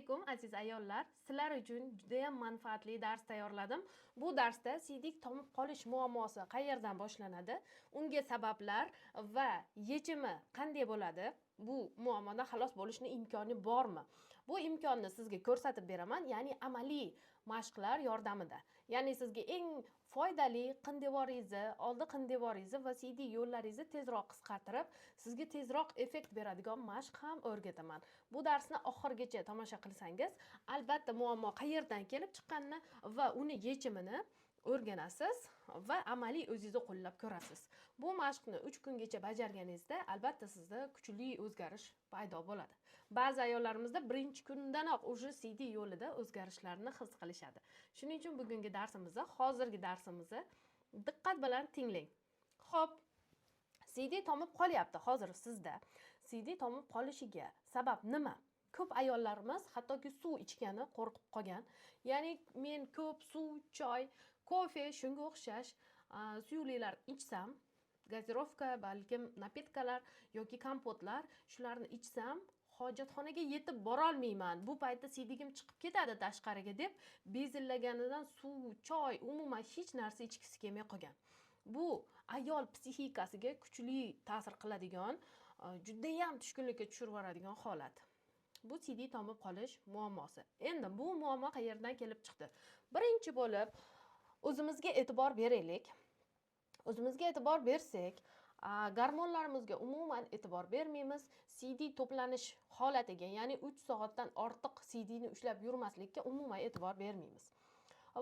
Alaykum, aziz ayollar. Sizlar uchun judayam manfaatli dars tayyorladim. Bu darsda siydik tomib qolish muammosi qayerdan boshlanadi, unga sabablar va yechimi qanday bo'ladi, bu muammodan xalos bo'lishni imkoni bormi? Bu imkonni sizga ko'rsatib beraman, ya'ni amaliy mashqlar yordamida. Ya'ni sizga eng foydali qin devoringizni, oldi qin devoringizni va siydik yo'llaringizni tezroq qisqartirib, sizga tezroq effekt beradigan mashq ham o'rgataman. Bu darsni oxirigacha tomosha qilsangiz, albatta muammo qayerdan kelib chiqqanini va uni yechimini o'rganasiz va amaliy o'zingizni qo'llab ko'rasiz. Bu mashqni 3 kungacha bajarganingizda albatta sizda kuchli o'zgarish paydo bo'ladi. Ba'zi ayollarimizda birinchi kundanoq уже siydik yo'lida o'zgarishlarni his qilishadi. Shuning uchun bugungi darsimizni, hozirgi darsimizni diqqat bilan tinglang. Xo'p, siydik tomib qolyapti hozir sizda. Siydik tomib qolishiga sabab nima? Ko'p ayollarimiz hattoki suv ichgani qo'rqib qolgan. Ya'ni men ko'p suv, choy, kofe shunga o'xshash suyuqliklar ichsam, газировка, balkim напитка lar yoki kompotlar, shularni ichsam hojatxonaga yetib borolmayman. Bu paytda siydigim chiqib ketadi tashqariga deb bezillaganidan suv, choy, umuman hech narsa ichgisi kelmay qolgan. Bu ayol psixikasiga kuchli ta'sir qiladigan, judayam tushkunlikka tushirib yuboradigan holat. Bu siydik tomib qolish muammosi. Endi bu muammo qayerdan kelib chiqdi? Birinchi bo'lib o'zimizga e'tibor beraylik. O'zimizga e'tibor bersak, gormonlarimizga umuman e'tibor bermaymiz. Siydik to'planish holatiga, ya'ni 3 soatdan ortiq siydikni ushlab yurmaslikka umuman e'tibor bermaymiz.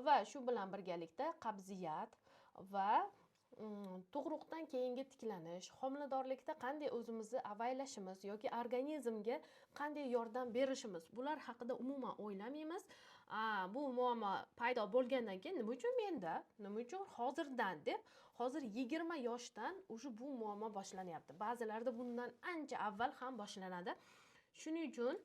Va shu bilan birgalikda qabziyat va tug'ruqdan keyingi tiklanish, homiladorlikda qanday o'zimizni avaylashimiz yoki organizmga qanday yordam berishimiz, bular haqida umuman o'ylamaymiz. Bu muammo paydo bo'lgandan keyin nima uchun menda, nima uchun hozirdan deb, hozir 20 yoshdan уже bu muammo boshlanyapti. Ba'zilarda bundan ancha avval ham boshlanadi. Shuning uchun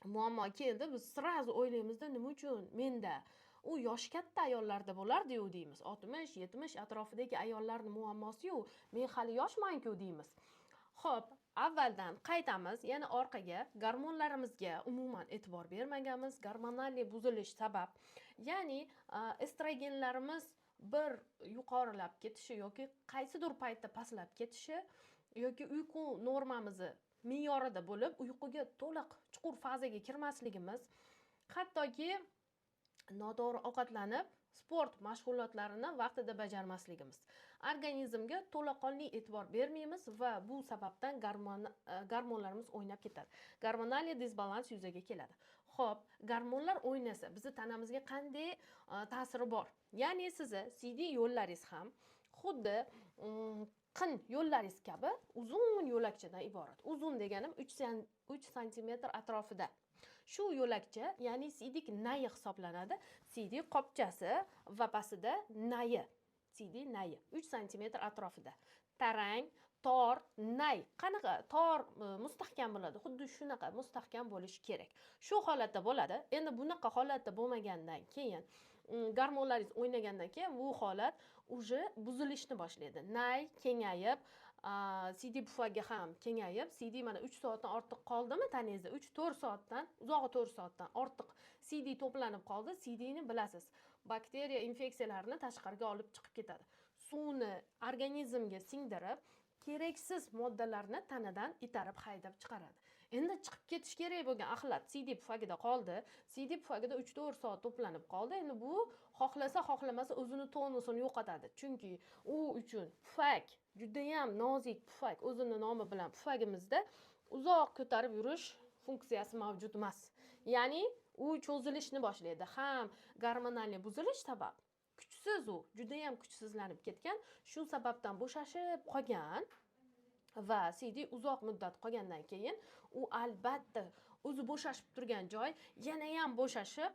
muammo keldi, biz сразу o'ylaymizda, nima uchun menda? U yoshi katta ayollarda bo'lardi-yu deymiz. 60, 70 atrofidagi ayollarning muammosi-yu, men hali yoshman-ku deymiz. Xo'p, avvaldan qaytamiz, yana orqaga, gormonlarimizga umuman e'tibor bermaganmiz. Gormonal buzilish sabab, ya'ni estrogenlarimiz bir yuqorilab ketishi yoki qaysidir paytda pastlab ketishi yoki uyqu normamizni me'yorida bo'lib, uyquga to'liq chuqur fazaga kirmasligimiz, hattoki noto'g'ri ovqatlanib, sport mashg'ulotlarini vaqtida bajarmasligimiz. Organizmga to'laqonli e'tibor bermaymiz va bu sababdan gormonlarimiz o'ynab ketadi. Gormonal disbalans yuzaga keladi. Xo'p, gormonlar o'ynasa, bizni tanamizga qanday ta'siri bor? Ya'ni sizni siydik yo'llaringiz ham xuddi qin yo'llaringiz kabi uzun yo'lakchadan iborat. Uzun deganim 3 santimetr atrofida. Shu yo'lakcha, ya'ni siydik nayi hisoblanadi. Siydik qopchasi va pastida nayi, siydik nayi 3 santimetr atrofida. Tarang, tor, nay qanaqa tor, mustahkam bo'ladi? Xuddi shunaqa mustahkam bo'lishi kerak. Shu holatda bo'ladi. Endi bunaqa holatda bo'lmagandan keyin, gormonlaringiz o'ynagandan keyin bu holat уже buzilishni boshlaydi. Nay kengayib, siydik pufagi ham kengayib, siydik mana 3 soatdan ortiq qoldimi tanangizda? 3-4 soatdan, uzog'i 4 soatdan ortiq siydik to'planib qoldi. Siydikni bilasiz, bakteriya infeksiyalarni tashqariga olib chiqib ketadi. Suvni organizmga singdirib, keraksiz moddalarni tanadan itarib haydab chiqaradi. Endi chiqib ketish kerak bo'lgan axlat siydik pufagida qoldi. Siydik pufagida 3-4 soat to'planib qoldi. Endi bu xohlasa xohlamasa o'zini tonusini yo'qotadi. Chunki u uchun pufak judayam nozik pufak, o'zini nomi bilan pufagimizda uzoq ko'tarib yurish funksiyasi mavjud emas. Ya'ni u cho'zilishni boshlaydi. Ham gormonal buzilish sabab kuchsiz, u judayam kuchsizlanib ketgan. Shu sababdan bo'shashib qolgan va siydik uzoq muddat qolgandan keyin u albatta o'zi bo'shashib turgan joy yana ham bo'shashib,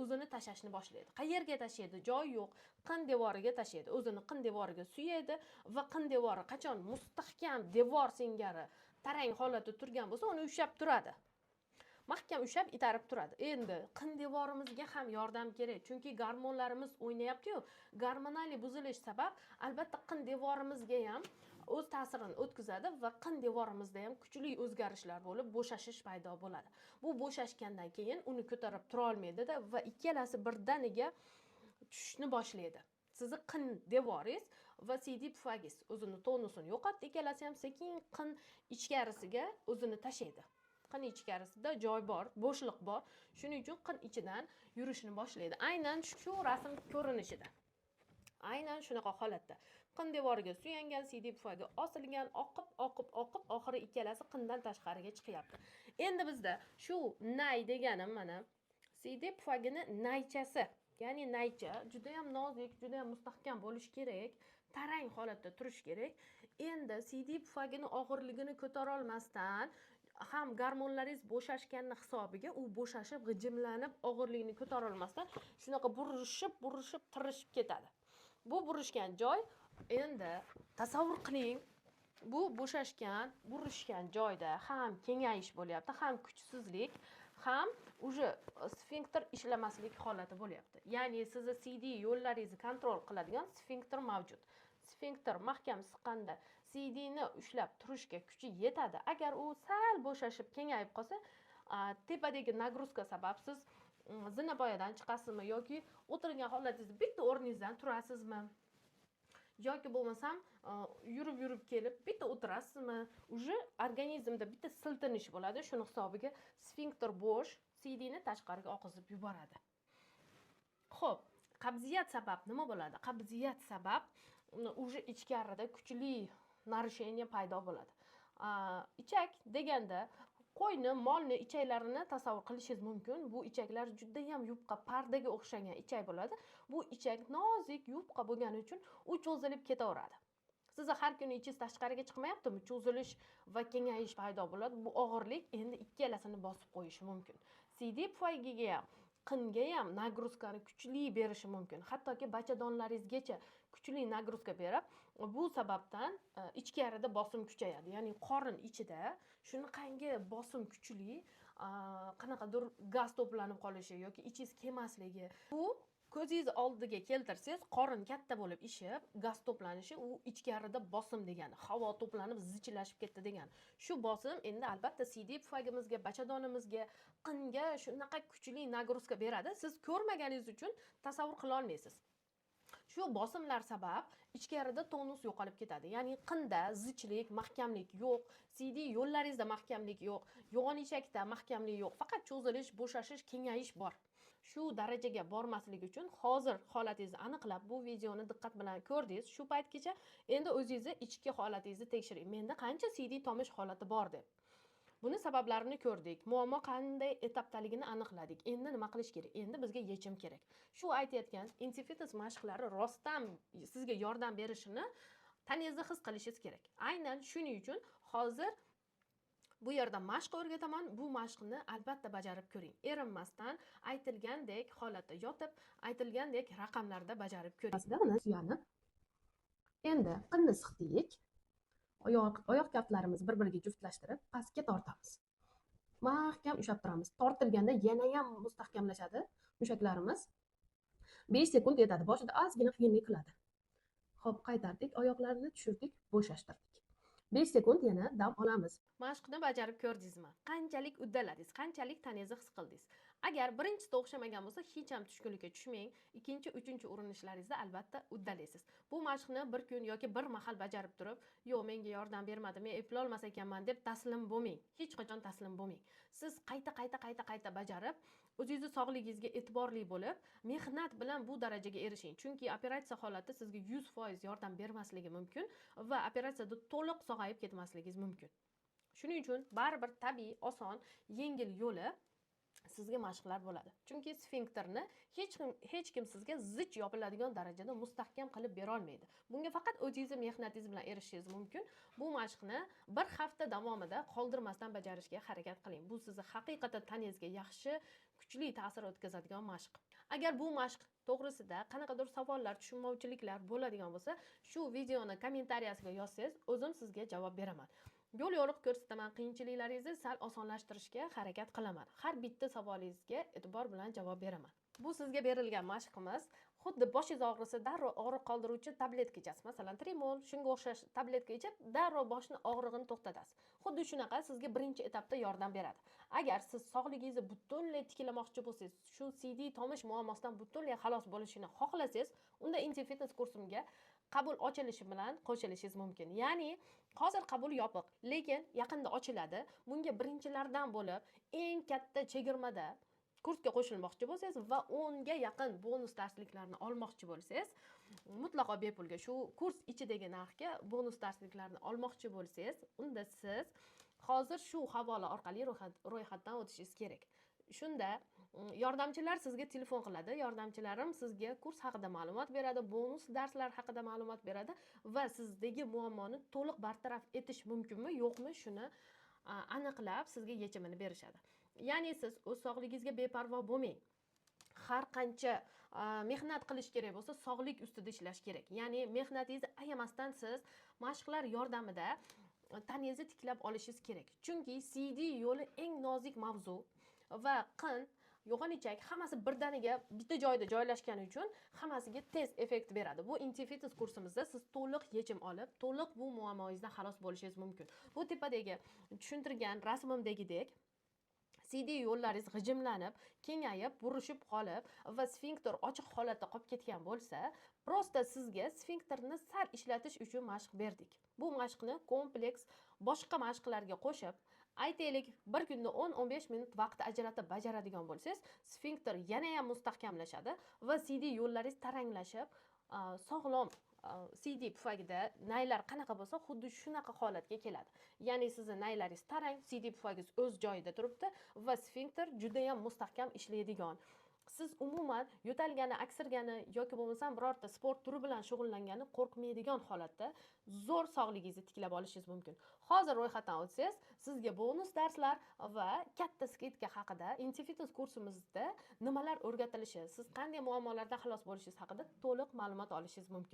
o'zini tashlashni boshlaydi. Qayerga tashlaydi? Joy yo'q. Qin devoriga tashlaydi. O'zini qin devoriga suyaydi va qin devori qachon mustahkam devor singari tarang holatda turgan bo'lsa, uni ushlab turadi. Mahkam ushlab itarib turadi. Endi qin devorimizga ham yordam kerak, chunki gormonlarimiz o'ynayapti-yu. Gormonal buzilish sabab albatta qin devorimizga ham o'z ta'sirini o'tkazadi va qin devorimizda ham kuchli o'zgarishlar bo'lib, bo'shashish paydo bo'ladi. Bu bo'shashgandan keyin uni ko'tarib tura olmaydida va ikkalasi birdaniga tushishni boshlaydi. Sizni qin devoringiz va siydik pufagingiz o'zini tonusini yo'qotdi, ikkalasi ham sekin qin ichkarisiga o'zini tashlaydi. Qin ichkarisida joy bor, bo'shliq bor. Shuning uchun qin ichidan yurishni boshlaydi. Aynan shu rasm ko'rinishida. Aynan shunaqa holatda. Qin devoriga suyangan, siydik pufagi osilgan, oqib, oqib, oqib, oxiri ikkalasi qindan tashqariga chiqyapti. Endi bizda shu nay deganim mana siydik pufagini naychasi, ya'ni naycha juda ham nozik, juda ham mustahkam bo'lishi kerak, tarang holatda turishi kerak. Endi siydik pufagini og'irligini ko'tara olmasdan ham gormonlaringiz bo'shashganini hisobiga u bo'shashib, g'ijimlanib, og'irligini ko'tara olmasdan shunaqa burishib, burishib, tirishib ketadi. Bu burishgan joy, endi tasavvur qiling, bu bo'shashgan, burishgan joyda ham kengayish bo'lyapti, ham kuchsizlik, ham уже sfinkter ishlamaslik holati bo'lyapti. Ya'ni sizni siydik yo'llaringizni kontrol qiladigan sfinkter mavjud. Sfinkter mahkam siqqanda siydikni ushlab turishga kuchi yetadi. Agar u sal bo'shashib kengayib qolsa, tepadagi nagruzka sabab siz zinapoyadan chiqasizmi yoki o'tirgan holatingizda bitta o'rningizdan turasizmi? Yoki bo'lmasam, yurib yurib kelib bitta o'tirasizmi? Уже organizmda bitta siltinish bo'ladi. Shuni hisobiga sfinkter bo'sh, siydikni tashqariga oqizib yuboradi. Xo'p, qabziyat sabab nima bo'ladi? Qabziyat sabab уже ichkarida kuchli narushение paydo bo'ladi. Ichak deganda qo'yni, molni ichaklarini tasavvur qilishingiz mumkin. Bu ichaklar juda ham yupqa, pardaga o'xshagan ichak bo'ladi. Bu ichak nozik, yupqa bo'lgani uchun u cho'zilib ketaveradi. Sizni har kuni ichingiz tashqariga chiqmayaptimi? Cho'zilish va kengayish paydo bo'ladi. Bu og'irlik endi ikkalasini bosib qo'yishi mumkin. Siydik pufagiga ham, qinga ham nagruzkani kuchli berishi mumkin. Hattoki bachadonlaringizgacha kuchli nagruzka berib, bu sababdan ichkarida bosim kuchayadi. Ya'ni qorin ichida shunaqangi bosim kuchli, qanaqadir gaz to'planib qolishi yoki ichingiz kelmasligi. Bu ko'zingiz oldiga keltirsangiz, qorin katta bo'lib ishib, gaz to'planishi u ichkarida bosim degani, havo to'planib zichlashib ketdi degani. Shu bosim endi albatta siydik pufagimizga, bachadonimizga, qinga shunaqa kuchli nagruzka beradi. Siz ko'rmaganingiz uchun tasavvur qila olmaysiz. Shu bosimlar sabab ichkarida tonus yo'qolib ketadi. Ya'ni qinda zichlik, mahkamlik yo'q, siydik yo'llaringizda mahkamlik yo'q, yo'g'on ichakda mahkamlik yo'q, faqat cho'zilish, bo'shashish, kengayish bor. Shu darajaga bormaslik uchun hozir holatingizni aniqlab, bu videoni diqqat bilan ko'rdingiz. Shu paytgacha endi o'zingizni ichki holatingizni tekshiring. Menda qancha siydik tomish holati bor deb. Buni sabablarini ko'rdik. Muammo qanday etapdaligini aniqladik. Endi nima qilish kerak? Endi bizga yechim kerak. Shu aytayotgan Intifitness mashqlari rostdan sizga yordam berishini tanangizda his qilishingiz kerak. Aynan shuning uchun hozir bu yerda mashq o'rgataman. Bu mashqni albatta bajarib ko'ring. Erinmasdan aytilgandek holatda yotib, aytilgandek raqamlarda bajarib ko'ring. Aslida mana suyanib. Endi qinni siqdik. Oyoq kaftlarimizni bir-biriga juftlashtirib, pastga tortamiz. Mahkam ushlab turamiz. Tortilganda yana ham mustahkamlashadi mushaklarimiz. 5 sekund yetadi. Boshida ozgina qiyinlik qiladi. Xo'p, qaytardik, oyoqlarni tushirdik, bo'shashtirdik. 5 sekund yana dam olamiz. Mashqni bajarib ko'rdingizmi? Qanchalik uddaladingiz? Qanchalik tanangizni his qildingiz? Agar birinchisida o'xshamagan bo'lsa, hech ham tushkunlikka tushmang. Ikkinchi, uchinchi urinishlaringizda albatta uddalaysiz. Bu mashqni bir kun yoki bir mahal bajarib turib, yo'q, menga yordam bermadi, men eplolmas ekanman deb taslim bo'lmang. Hech qachon taslim bo'lmang. Siz qayta, qayta, qayta, qayta bajarib, o'zingizni sog'ligingizga e'tiborli bo'lib, mehnat bilan bu darajaga erishing. Chunki operatsiya holati sizga 100% yordam bermasligi mumkin va operatsiyada to'liq sog'ayib ketmasligingiz mumkin. Shuning uchun baribir tabiiy, oson, yengil yo'li sizga mashqlar bo'ladi. Chunki sfinkterni hech kim sizga zich yopiladigan darajada mustahkam qilib bera olmaydi. Bunga faqat o'zingizni mehnatingiz bilan erishishingiz mumkin. Bu mashqni bir hafta davomida qoldirmasdan bajarishga harakat qiling. Bu sizni haqiqatan tanangizga yaxshi, kuchli ta'sir o'tkazadigan mashq. Agar bu mashq to'g'risida qanaqadir savollar, tushunmovchiliklar bo'ladigan bo'lsa, shu videoni kommentariyasiga yozsangiz, o'zim sizga javob beraman. Yo'l yo'riq ko'rsataman, qiyinchiliklaringizni sal osonlashtirishga harakat qilaman. Har bitta savolingizga e'tibor bilan javob beraman. Bu sizga berilgan mashqimiz xuddi boshingiz og'risa darrov og'riq qoldiruvchi tabletka ichasiz. Masalan, Trimol, shunga o'xshash tabletka ichib, darrov boshni og'rig'ini to'xtatasiz. Xuddi shunaqa sizga birinchi etapda yordam beradi. Agar siz sog'ligingizni butunlay tiklamoqchi bo'lsangiz, shu siydik tomish muammosidan butunlay xalos bo'lishini xohlasangiz, unda Intim Fitness kursimga qabul ochilishi bilan qo'shilishingiz mumkin. Ya'ni hozir qabul yopiq, lekin yaqinda ochiladi. Bunga birinchilardan bo'lib eng katta chegirmada kursga qo'shilmoqchi bo'lsangiz va 10 ga yaqin bonus darsliklarni olmoqchi bo'lsangiz, mutlaqo bepulga shu kurs ichidagi narxga bonus darsliklarni olmoqchi bo'lsangiz, unda siz hozir shu havola orqali ro'yxatdan o'tishingiz kerak. Shunda yordamchilar sizga telefon qiladi. Yordamchilarim sizga kurs haqida ma'lumot beradi, bonus darslar haqida ma'lumot beradi va sizdagi muammoni to'liq bartaraf etish mumkinmi, yo'qmi, shuni aniqlab sizga yechimini berishadi. Ya'ni siz o'z sog'ligingizga beparvo bo'lmang. Har qancha mehnat qilish kerak bo'lsa, sog'lik ustida ishlash kerak. Ya'ni mehnatingizni ayamasdan siz mashqlar yordamida tanangizni tiklab olishingiz kerak. Chunki siydik yo'li eng nozik mavzu va qin, yo'g'on ichak hammasi birdaniga bitta joyda joylashgani uchun hammasiga tez effekt beradi. Bu Intim Fitness kursimizda siz to'liq yechim olib, to'liq bu muammoyingizdan xalos bo'lishingiz mumkin. Bu tepadagi tushuntirgan rasmimdagidek siydik yo'llaringiz g'ijimlanib, kengayib, burishib qolib va sfinkter ochiq holatda qolib ketgan bo'lsa, просто sizga sfinkterni sal ishlatish uchun mashq berdik. Bu mashqni kompleks boshqa mashqlarga qo'shib, aytaylik, bir kunda 10-15 minut vaqt ajratib bajaradigan bo'lsangiz, sfinkter yana ham mustahkamlashadi va siydik yo'llaringiz taranglashib, sog'lom siydik pufagida naylar qanaqa bo'lsa, xuddi shunaqa holatga keladi. Ya'ni sizni naylaringiz tarang, siydik pufagingiz o'z joyida turibdi va sfinkter juda ham mustahkam ishlaydigan. Siz umuman yo'talgani, aksirgani yoki bo'lmasam birorta sport turi bilan shug'ullangani qo'rqmaydigan holatda zo'r sog'ligingizni tiklab olishingiz mumkin. Hozir ro'yxatdan o'tsangiz, sizga bonus darslar va katta скидка haqida Intim Fitness kursimizda nimalar o'rgatilishi, siz qanday muammolardan xalos bo'lishingiz haqida to'liq ma'lumot olishingiz mumkin.